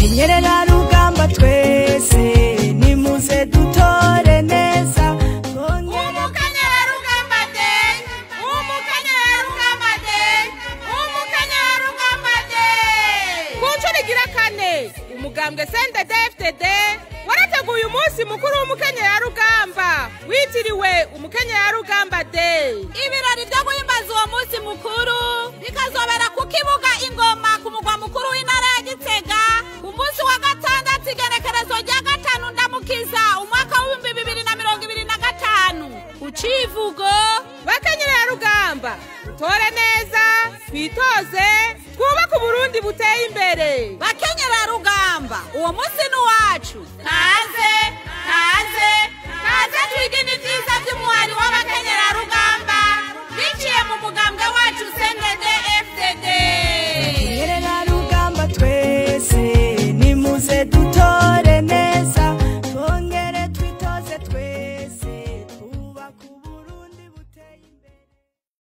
Bakenyerera rugamba twese nimuze dutore neza. Umukenyera rugamba day, umukenyera rugamba day, umukenyera rugamba day. Ku nshuro igira kane umugambwe CNDD-FDD warateguye umunsi mukuru w'umukenyerarugamba witiriwe umukenyerarugamba day. Ibirori byo guhimbaza uwo munsi mukuru bikazobera ku kibuga Ingoma ku mugwa mukuru w'intara ya Gitega ku munsi wa gatandatu igenekerezo rya 5 Ndamukiza umwaka w'2025 ku civugo bakenyerarugamba dutore